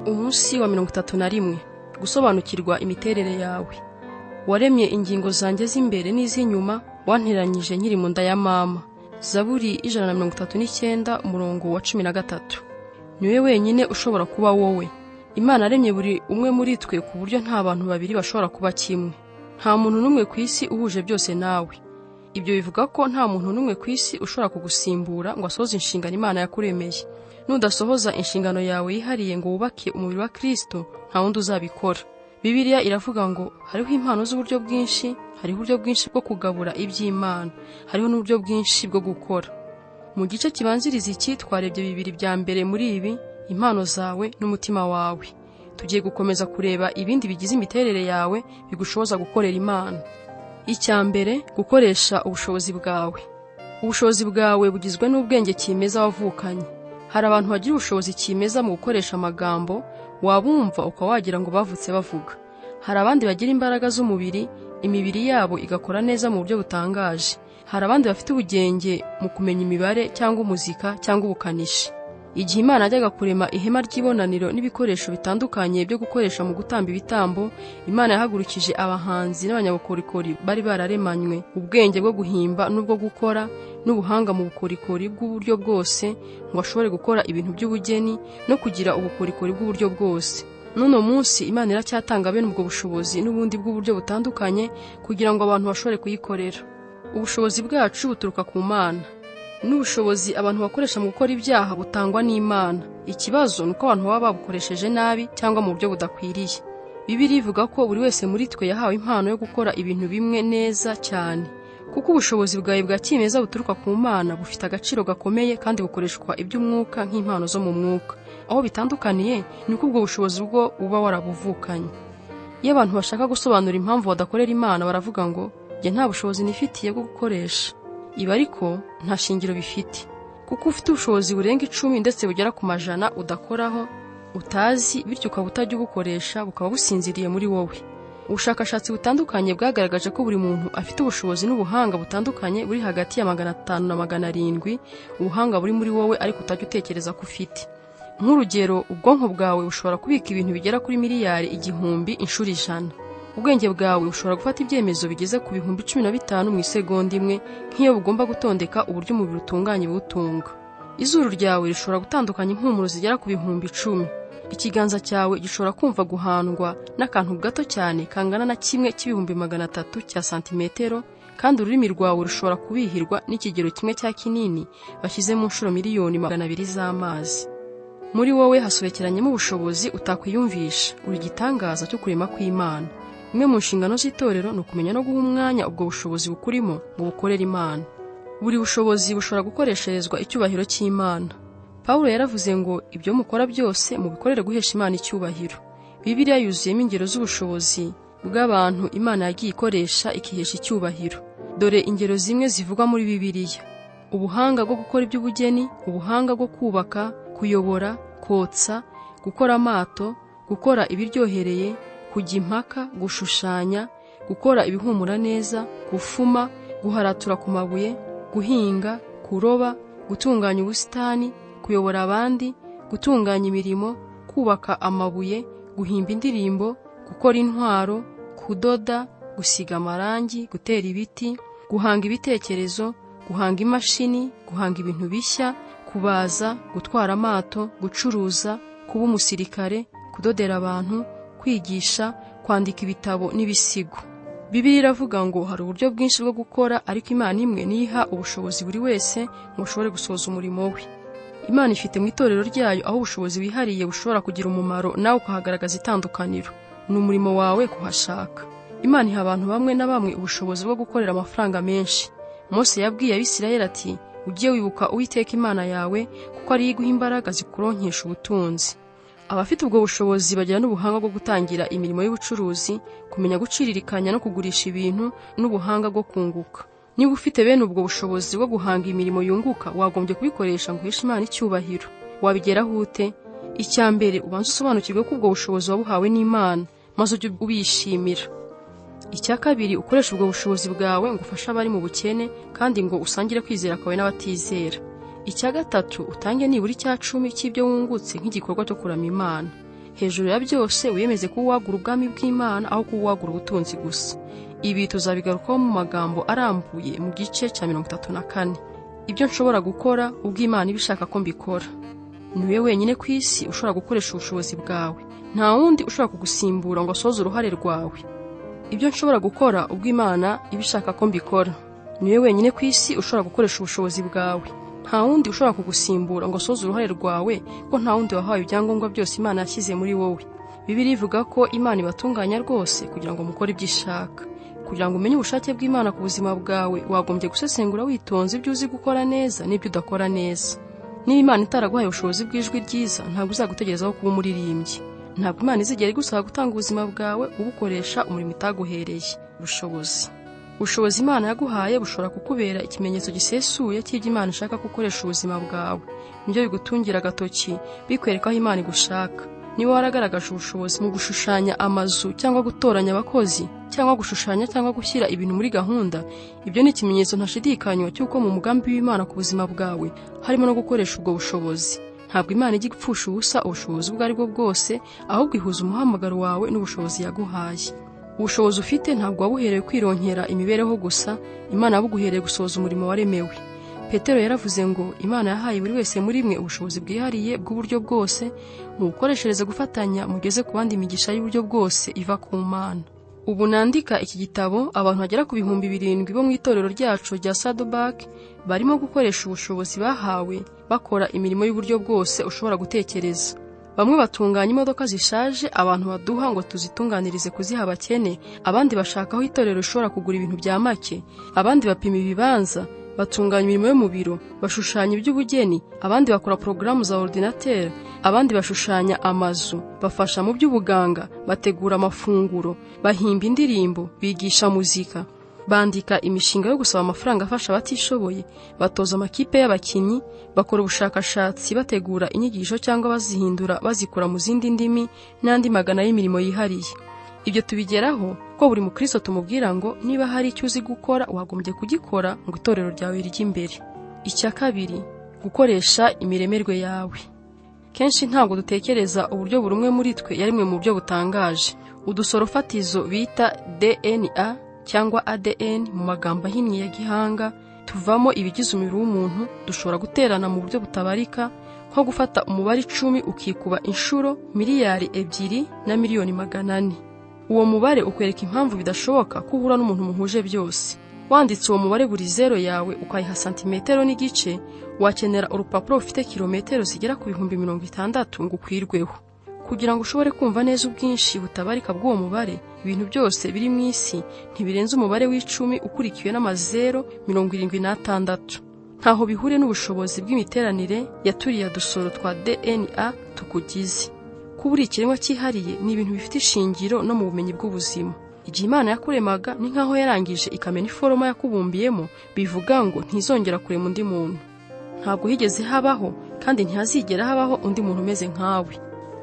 Umunsi wa 31 gusobanukirwa imiterere yawe. Waremye ingingo zanjye z'imbere n'iz'inyuma, wanteranyije nkiri mu nda ya mama. Zaburi 139 umurongo wa 13. Niwe wenyine ushobora kuba wowe. Imana aremye buri umwe muri twe ku buryo nta bantu babiri bashobora kuba kimwe. Nta muntu n'umwe ku isi uhuje byose nawe. Ibyo bivuga ko nta muntu n'umwe ku isi ushobora kugusimbura ngo asohoze inshingano Imana yakuremeye. Nudasohoza inshingano yawe yihariye ngo wubake umubiri wa Kristo, nta wundi uzabikora. Bibiliya iravuga ngo hariho impano z'uburyo bwinshi, hariho uburyo bwinshi bwo kugabura iby'Imana, hariho n'uburyo bwinshi bwo gukora. Mu gice kibanziriza iki twarebye bibiri bya mbere muri ibi, impano zawe n'umutima wawe. Tugiye gukomeza kureba ibindi bigize imiterere yawe bigushoboza gukorera Imana. Icya mbere, gukoresha ubushobozi bwawe. Ubushobozi bwawe bugizwe n'ubwenge kimeza wavukanye. Hari abantu bagira ubushobozi kimeza mu gukoresha amagambo, wabumva ukaba wagira ngo bavutse bavuga. Hari abandi bagira imbaraga z'umubiri, imibiri yabo igakora neza mu buryo butangaje. Hari abandi bafite ubugenge mu kumenya imibare cyangwa umuzika cyangwa ubukanishi. Igihe Imana yajyaga kurema ihema ry'ibonaniro n'ibikoresho bitandukanye byo gukoresha mu gutamba ibitambo, Imana yahagurukije abahanzi n'abanyabukorikori bari bararemanywe ubwenge bwo guhimba n'ubwo gukora n'ubuhanga mu bukorikori bw'uburyo bwose, ngo ashobore gukora ibintu by'ubugeni no kugira ubukorikori bw'uburyo bwose. N'uno munsi Imana iracyatanga bene ubwo bushobozi n'ubundi bw'uburyo butandukanye kugira ngo abantu bashobore kuyikorera. Ubushobozi bwacu buturuka ku Mana. N'ubushobozi abantu bakoresha mu gukora ibyaha butangwa n'Imana. Ikibazo ni uko abantu baba babukoresheje nabi cyangwa mu buryo budakwiriye. Bibiliya ivuga ko buri wese muri twe yahawe impano yo gukora ibintu bimwe neza cyane. Kuko ubushobozi bwawe bwa kimeza buturuka ku Mana bufite agaciro gakomeye kandi bukoreshwa iby'umwuka nk'impano zo mu mwuka. Aho bitandukaniye ni uko ubwo bushobozi bwo uba warabuvukanye. Iyo abantu bashaka gusobanura impamvu badakorera Imana baravuga ngo njye nta bushobozi nifitiye bwo gukoresha. Ibi ariko nta shingiro bifite, kuko ufite ubushobozi burenga 10 ndetse bugera ku majana udakoraho, utazi, bityo ukaba utajya ubukoresha, bukaba businziriye muri wowe. Ubushakashatsi butandukanye bwagaragaje ko buri muntu afite ubushobozi n'ubuhanga butandukanye buri hagati ya 500 na 700, ubuhanga buri muri wowe ariko utajya utekereza ko ufite. Nk'urugero, ubwonko bwawe bushobora kubika ibintu bigera kuri miliyari 1000 inshuro 100. Ubwenge bwawe bushobora gufata ibyemezo bigeze ku 15,000 mu isegonda imwe, nk'iyo bugomba gutondeka uburyo umubiri utunganye buwutunga. Izuru ryawe rishobora gutandukanya impumuro zigera ku 10,000. Ikiganza cyawe gishobora kumva guhandwa n'akantu gato cyane kangana na 1/300,000 cya santimetero, kandi ururimi rwawe rushobora kubihirwa n'ikigero kimwe cya kinini bashyize mu nshuro 200,000,000 z'amazi. Muri wowe hasobekeranyemo ubushobozi utakwiyumvisha, uri igitangaza cyo kurema kw'Imana. Imwe mu nshingano z'itorero ni ukumenya no guha umwanya ubwo bushobozi bukurimo ngo bukorere Imana. Buri bushobozi bushobora gukoresherezwa icyubahiro cy'Imana. Pawulo yaravuze ngo ibyo mukora byose mubikorere guhesha Imana icyubahiro. Bibiliya yuzuyemo ingero z'ubushobozi bw'abantu Imana yagiye ikoresha ikihesha icyubahiro. Dore ingero zimwe zivugwa muri Bibiliya: ubuhanga bwo gukora iby'ubugeni, ubuhanga bwo kubaka, kuyobora, kotsa, gukora amato, gukora ibiryohereye, kujya impaka, gushushanya, gukora ibihumura neza, gufuma, guharatura ku mabuye, guhinga, kuroba, gutunganya ubusitani, kuyobora abandi, gutunganya imirimo, kubaka amabuye, guhimba indirimbo, gukora intwaro, kudoda, gusiga amarangi, gutera ibiti, guhanga ibitekerezo, guhanga imashini, guhanga ibintu bishya, kubaza, gutwara amato, gucuruza, kuba umusirikare, kudodera abantu, kwigisha, kwandika ibitabo n'ibisigo. Bibiliya iravuga ngo hari uburyo bwinshi bwo gukora, ariko Imana imwe niyo iha ubushobozi buri wese ngo ashobore gusohoza umurimo we. Imana ifite mu itorero ryayo aho ubushobozi wihariye bushobora kugira umumaro, nawe ukahagaragaza itandukaniro. Ni umurimo wawe kuhashaka. Imana iha abantu bamwe na bamwe ubushobozi bwo gukorera amafaranga menshi. Mose yabwiye Abisirayeli ati ujye wibuka Uwiteka Imana yawe, kuko ariyo iguha imbaraga zikuronkesha ubutunzi. Abafite ubwo bushobozi bagira n'ubuhanga bwo gutangira imirimo y'ubucuruzi, kumenya guciririkanya no kugurisha ibintu, n'ubuhanga bwo kunguka. Niba ufite bene ubwo bushobozi bwo guhanga imirimo yunguka, wagombye kubikoresha ngo uheshe Imana icyubahiro. Wabigeraho ute? Icya mbere, ubanze usobanukirwe ko ubwo bushobozi wabuhawe n'Imana, maze ujye ubishimira. Icya kabiri, ukoreshe ubwo bushobozi bwawe ngo ufashe abari mu bukene, kandi ngo usangire kwizera kwawe n'abatizera. Icya gatatu, utange nibura 10% cy'ibyo wungutse nk'igikorwa cyo kuramya Imana. Hejuru ya byose, wiyemeze kuba uwagura ubwami bw'Imana aho kuba uwagura ubutunzi gusa. Ibi tuzabigarukaho mu magambo arambuye mu gice cya 34. Ibyo nshobora gukora ubwo Imana iba ishaka ko mbikora. Niwe wenyine ku isi ushobora gukoresha ubushobozi bwawe. Nta wundi ushobora kugusimbura ngo asohoze uruhare rwawe. Ibyo nshobora gukora ubwo Imana iba ishaka ko mbikora. Niwe wenyine ku isi ushobora gukoresha ubushobozi bwawe. Nta wundi ushobora kugusimbura ngo asohoze uruhare rwawe, ko nta wundi wahawe ibyangombwa byose Imana yashyize muri wowe. Bibiliya ivuga ko Imana ibatunganya rwose kugira ngo mukore ibyo ishaka. Kugira ngo umenye ubushake bw'Imana ku buzima bwawe, wagombye gusesengura witonze ibyo uzi gukora neza n'ibyo udakora neza. Niba Imana itaraguhaye ubushobozi bw'ijwi ryiza, ntabwo izagutegerezaho kuba umuririmbyi. Ntabwo Imana izigera igusaba gutanga ubuzima bwawe ubukoresha umurimo itaguhereye ubushobozi. Ubushobozi Imana yaguhaye bushobora kukubera ikimenyetso gisesuye cy'ibyo Imana ishaka gukoresha ubuzima bwawe. Nibyo bigutungira agatoki, bikwereka aho Imana igushaka. Niba waragaragaje ubushobozi mu gushushanya amazu cyangwa gutoranya abakozi cyangwa gushushanya cyangwa gushyira ibintu muri gahunda, ibyo ni ikimenyetso ntashidikanywa cy'uko mu mugambi w'Imana ku buzima bwawe harimo no gukoresha ubwo bushobozi. Ntabwo Imana ijya ipfusha ubusa ubushobozi ubwo ari bwo bwose, ahubwo ihuza umuhamagaro wawe n'ubushobozi yaguhaye. Ubushobozi ufite ntabwo wabuherewe kwironkera imibereho gusa, Imana yabuguhereye gusohoza umurimo waremewe. Petero yaravuze ngo Imana yahaye buri wese muri mwe ubushobozi bwihariye bw'uburyo bwose, mubukoreshereze gufatanya mugeze ku bandi imigisha y'uburyo bwose iva ku Mana. Ubu nandika iki gitabo, abantu bagera ku 7000 bo mu itorero ryacu rya Saddleback barimo gukoresha ubushobozi bahawe bakora imirimo y'uburyo bwose ushobora gutekereza. Bamwe batunganya imodoka zishaje abantu baduha ngo tuzitunganirize kuziha abakene, abandi bashaka aho itorero rishobora kugura ibintu bya make, abandi bapima ibibanza, batunganya imirimo yo mu biro, bashushanya iby'ubugeni, abandi bakora porogaramu za ordinateur, abandi bashushanya amazu, bafasha mu by'ubuganga, bategura amafunguro, bahimba indirimbo, bigisha muzika, bandika imishinga yo gusaba amafaranga afasha abatishoboye, batoza amakipe y'abakinnyi, bakora ubushakashatsi, bategura inyigisho cyangwa bazihindura bazikura mu zindi ndimi, n'andi magana y'imirimo yihariye. Ibyo tubigeraho ko buri mukristo tumubwira ngo niba hari icyo uzi gukora wagombye kugikora ngo itorero ryawe rijye imbere. Icya kabiri, gukoresha imiremerwe yawe. Kenshi ntabwo dutekereza uburyo buri umwe muri twe yaremwe mu buryo butangaje. Udusoro fatizo bita DNA cyangwa ADN mu magambo ahinnye ya gihanga, tuvamo ibigize umubiri w'umuntu, dushobora guterana mu buryo butabarika, nko gufata umubare 10 ukikuba inshuro 2,400,000,000. Uwo mubare ukwereka impamvu bidashoboka ko uhura n'umuntu muhuje byose. Wanditse uwo mubare buri zero yawe ukayiha santimetero n'igice, wakenera urupapuro rufite kilometero zigera ku 60,000 ngo ukwirweho. Kugira ngo ushobore kumva neza ubwinshi butabarika bw'uwo mubare, ibintu byose biri mu isi ntibirenze umubare w'10 ukurikiwe n'amazero 76. Ntaho bihure n'ubushobozi bw'imiteranire ya turiya dusoro twa DNA tukugize. Kuba uri ikiremwa cyihariye ni ibintu bifite ishingiro no mu bumenyi bw'ubuzima. Igihe Imana yakuremaga ni nkaho yarangije ikamena iforoma yakubumbiyemo, bivuga ngo ntizongera kurema undi muntu. Ntabwo higeze habaho kandi ntihazigera habaho undi muntu umeze nkawe.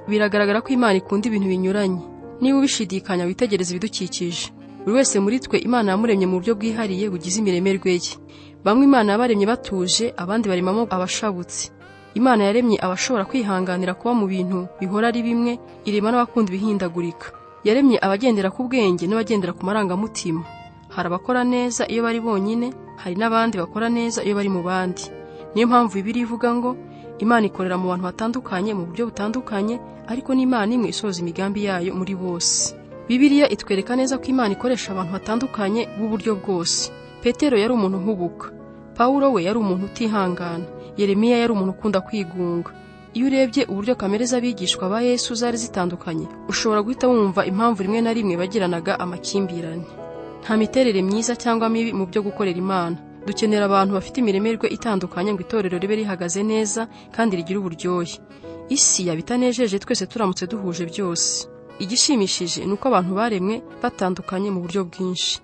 Biragaragara ko Imana ikunda ibintu binyuranye. Niba ubishidikanya, witegereze ibidukikije. Buri wese muri twe Imana yamuremye mu buryo bwihariye bugize imiremerwe ye. Bamwe Imana yabaremye batuje, abandi baremamo abashabutse. Imana yaremye abashobora kwihanganira kuba mu bintu bihora ari bimwe, irema n'abakunda ibihindagurika. Yaremye abagendera ku bwenge n'abagendera ku marangamutima. Hari abakora neza iyo bari bonyine, hari n'abandi bakora neza iyo bari mu bandi. Niyo mpamvu Bibiliya ivuga ngo Imana ikorera mu bantu batandukanye mu buryo butandukanye, ariko ni Imana imwe isohoza imigambi yayo muri bose. Bibiliya itwereka neza ko Imana ikoresha abantu batandukanye b'uburyo bwose. Petero yari umuntu nkubuka, Pawulo we yari umuntu utihangana, Yeremiya yari umuntu ukunda kwigunga. Iyo urebye uburyo kamere z'abigishwa ba Yesu zari zitandukanye, ushobora guhita wumva impamvu rimwe na rimwe bagiranaga amakimbirane. Nta miterere myiza cyangwa mibi mu byo gukorera Imana. Dukenera abantu bafite imiremerwe itandukanye ngo itorero ribe rihagaze neza kandi rigire uburyohe. Isi yaba itanejeje twese turamutse duhuje byose. Igishimishije ni uko abantu baremwe batandukanye mu buryo bwinshi.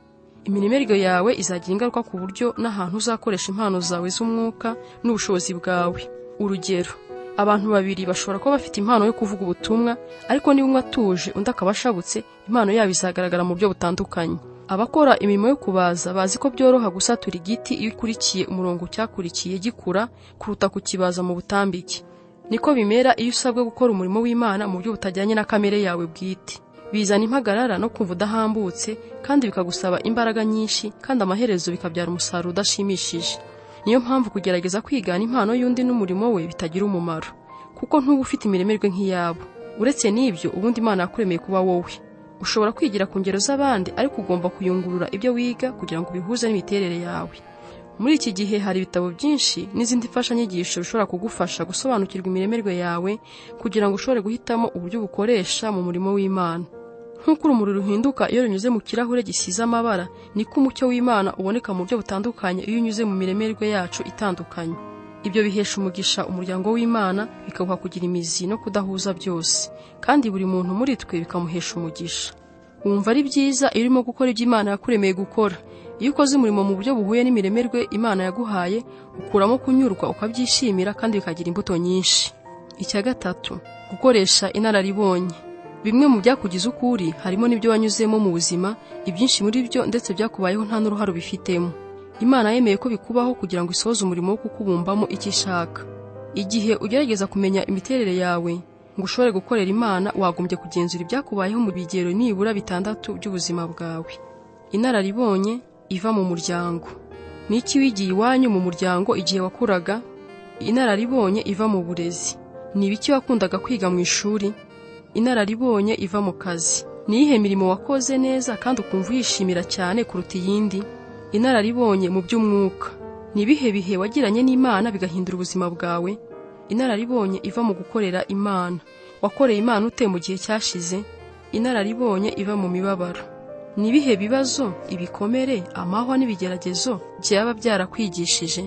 Imiremerwe yawe izagira ingaruka ku buryo n'ahantu uzakoresha impano zawe z'umwuka n'ubushobozi bwawe. Urugero, abantu babiri bashobora kuba bafite impano yo kuvuga ubutumwa, ariko niba umwe atuje undi akaba ashabutse, impano yabo izagaragara mu buryo butandukanye. Abakora imirimo yo kubaza bazi ko byoroha gusatura igiti iyo ukurikiye umurongo cyakurikiye gikura kuruta kukibaza mu butambike. Niko bimera iyo usabwe gukora umurimo w'Imana mu buryo butajyanye na kamere yawe bwite. Bizana impagarara no kumva udahambutse, kandi bikagusaba imbaraga nyinshi, kandi amaherezo bikabyara umusaruro udashimishije. Niyo mpamvu kugerageza kwigana impano y'undi n'umurimo we bitagira umumaro, kuko ntuba ufite imiremerwe nk'iyabo. Uretse n'ibyo, ubundi Imana yakuremeye kuba wowe. Ushobora kwigira ku ngero z'abandi, ariko ugomba kuyungurura ibyo wiga kugira ngo ubihuze n'imiterere yawe. Muri iki gihe hari ibitabo byinshi n'izindi mfashanyigisho bishobora kugufasha gusobanukirwa imiremerwe yawe kugira ngo ushobore guhitamo uburyo bukoresha mu murimo w'Imana. Nk'uko urumuri ruhinduka iyo runyuze mu kirahure gisize amabara, niko umucyo w'Imana uboneka mu buryo butandukanye iyo unyuze mu miremerwe yacu itandukanye. Ibyo bihesha umugisha umuryango w'Imana, bikawuha kugira imizi no kudahuza byose, kandi buri muntu muri twe bikamuhesha umugisha. Wumva ari byiza iyo urimo gukora ibyo Imana yakuremeye gukora. Iyo ukoze umurimo mu buryo buhuye n'imiremerwe Imana yaguhaye, ukuramo kunyurwa ukabyishimira kandi bikagira imbuto nyinshi. Icya gatatu, gukoresha inararibonye. Bimwe mu byakugize uko uri harimo n'ibyo wanyuzemo mu buzima, ibyinshi muri byo ndetse byakubayeho nta n'uruhare ubifitemo. Imana yemeye ko bikubaho kugira ngo isohoze umurimo wo kukubumbamo icyo ishaka. Igihe ugerageza kumenya imiterere yawe ngo ushobore gukorera Imana, wagombye kugenzura ibyakubayeho mu bigero nibura 6 by'ubuzima bwawe. Inararibonye iva mu muryango. Ni iki wigiye iwanyu mu muryango igihe wakuraga? Inararibonye iva mu burezi. Ni ibiki wakundaga kwiga mu ishuri? Inararibonye iva mu kazi. Ni iyihe mirimo wakoze neza kandi ukumva uyishimira cyane kuruta iyindi? Inararibonye mu by'umwuka. Ni ibihe bihe wagiranye n'Imana bigahindura ubuzima bwawe? Inararibonye iva mu gukorera Imana. Wakoreye Imana ute mu gihe cyashize? Inararibonye iva mu mibabaro. Ni ibihe bibazo, ibikomere, amahwa n'ibigeragezo byaba byarakwigishije?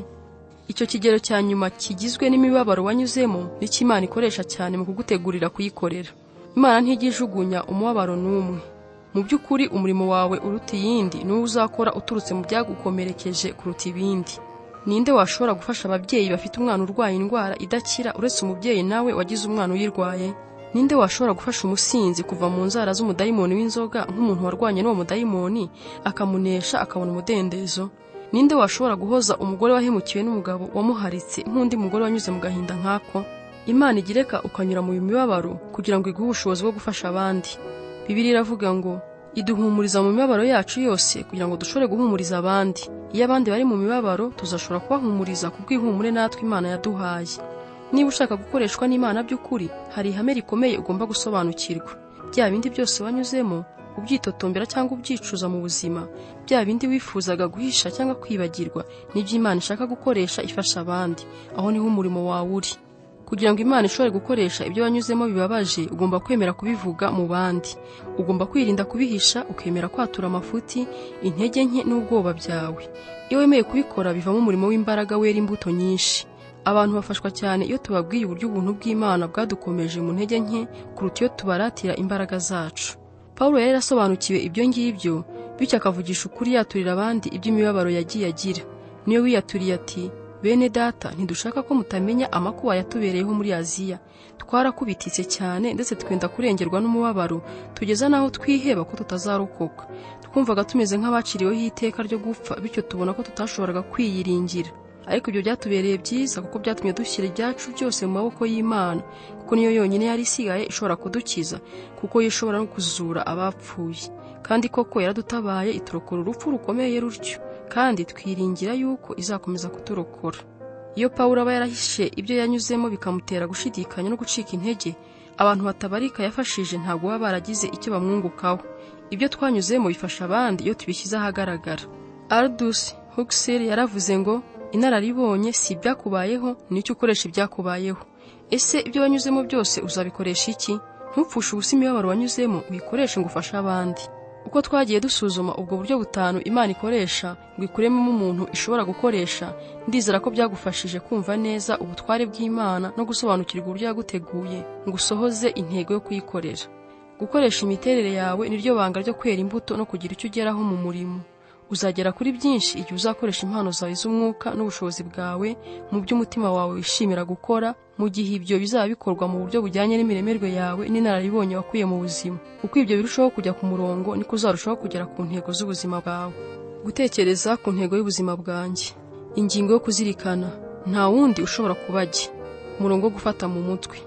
Icyo kigero cya nyuma kigizwe n'imibabaro wanyuzemo nicyo Imana ikoresha cyane mu kugutegurira kuyikorera. Imana ntigijugunya umubabaro n'umwe. Mu by'ukuri umurimo wawe uruta iyindi ni uwo uzakora uturutse mu byagukomerekeje kuruta ibindi. Ninde washobora gufasha ababyeyi bafite umwana urwaye indwara idakira uretse umubyeyi nawe wagize umwana uyirwaye? Ninde washobora gufasha umusinzi kuva mu nzara z'umudayimoni w'inzoga nk'umuntu warwanye n'uwo mudayimoni akamunesha akabona umudendezo? Ninde washobora guhoza umugore wahemukiwe n'umugabo wamuharitse nk'undi mugore wanyuze mu gahinda nk'ako? Imana igireka ukanyura mu mibabaro kugira ngo iguhe ubushobozi bwo gufasha abandi. Bibiliya iravuga ngo iduhumuriza mu mibabaro yacu yose kugira ngo dushobore guhumuriza abandi. Iyo abandi bari mu mibabaro, tuzashobora kubahumuriza kubw'ihumure natwe Imana yaduhaye. Niba ushaka gukoreshwa n'Imana by'ukuri, hari ihame rikomeye ugomba gusobanukirwa. Bya bindi byose wanyuzemo, ubyitotombera cyangwa ubyicuza mu buzima, bya bindi wifuzaga guhisha cyangwa kwibagirwa, nibyo Imana ishaka gukoresha ifasha abandi. Aho niho umurimo wawe uri. Kugira ngo Imana ishobore gukoresha ibyo wanyuzemo bibabaje, ugomba kwemera kubivuga mu bandi. Ugomba kwirinda kubihisha, ukemera kwatura amafuti, intege nke n'ubwoba byawe. Iyo wemeye kubikora, bivamo umurimo w'imbaraga wera imbuto nyinshi. Abantu bafashwa cyane iyo tubabwiye uburyo ubuntu bw'Imana bwadukomeje mu ntege nke kuruta iyo tubaratira imbaraga zacu. Pawulo yari yarasobanukiwe ibyo ngibyo, bityo akavugisha ukuri yaturira abandi iby'imibabaro yagiye agira. Niyo wiyaturiye ati: "Bene data, ntidushaka ko mutamenya amakuba yatubereyeho muri Aziya. Twarakubititse cyane ndetse twenda kurengerwa n'umubabaro, tugeza n'aho twiheba ko tutazarokoka. Twumvaga tumeze nk'abaciriweho iteka ryo gupfa, bityo tubona ko tutashoboraga kwiyiringira. Ariko ibyo byatubereye byiza kuko byatumye dushyira ibyacu byose mu maboko y'Imana, kuko niyo yonyine yari isigaye ishobora kudukiza, kuko yo ishobora no kuzura abapfuye. Kandi koko yaradutabaye iturokora urupfu rukomeye rutyo, kandi twiringira yuko izakomeza kuturokora." Iyo Pawulo aba yarahishe ibyo yanyuzemo bikamutera gushidikanya no gucika intege, abantu batabarika yafashije ntabwo baba baragize icyo bamwungukaho. Ibyo twanyuzemo bifasha abandi iyo tubishyize ahagaragara. Aldous Huxley yaravuze ngo inararibonye si ibyakubayeho, nicyo ukoresha ibyakubayeho. Ese ibyo wanyuzemo byose uzabikoresha iki? Ntupfushe ubusa imibabaro wanyuzemo, uyikoreshe ngo ufashe abandi. Uko twagiye dusuzuma ubwo buryo butanu Imana ikoresha ngo ikurememo umuntu ishobora gukoresha, ndizera ko byagufashije kumva neza ubutware bw'Imana no gusobanukirwa uburyo yaguteguye ngo usohoze intego yo kuyikorera. Gukoresha imiterere yawe niryo banga ryo kwera imbuto no kugira icyo ugeraho mu murimo. Uzagera kuri byinshi igihe uzakoresha impano zawe z'umwuka n'ubushobozi bwawe mu by'umutima wawe wishimira gukora, mu gihe ibyo bizaba bikorwa mu buryo bujyanye n'imiremerwe yawe n'inararibonye wakuye mu buzima. Uko ibyo birushaho kujya ku murongo, niko uzarushaho kugera ku ntego z'ubuzima bwawe. Gutekereza ku ntego y'ubuzima bwanjye. Ingingo yo kuzirikana: nta wundi ushobora kuba jye. Umurongo wo gufata mu mutwe.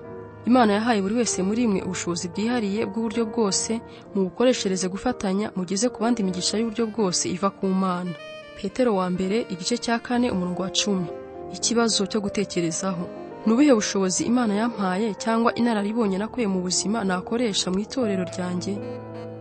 Imana yahaye buri wese muri mwe ubushobozi bwihariye bw'uburyo bwose, mubukoreshereze gufatanya, mugeze ku bandi imigisha y'uburyo bwose iva ku Mana. Petero wa mbere igice cya 4 umurongo wa 10. Ikibazo cyo gutekerezaho. Ni ubuhe bushobozi Imana yampaye cyangwa inararibonye nakuye mu buzima nakoresha mu itorero ryanjye?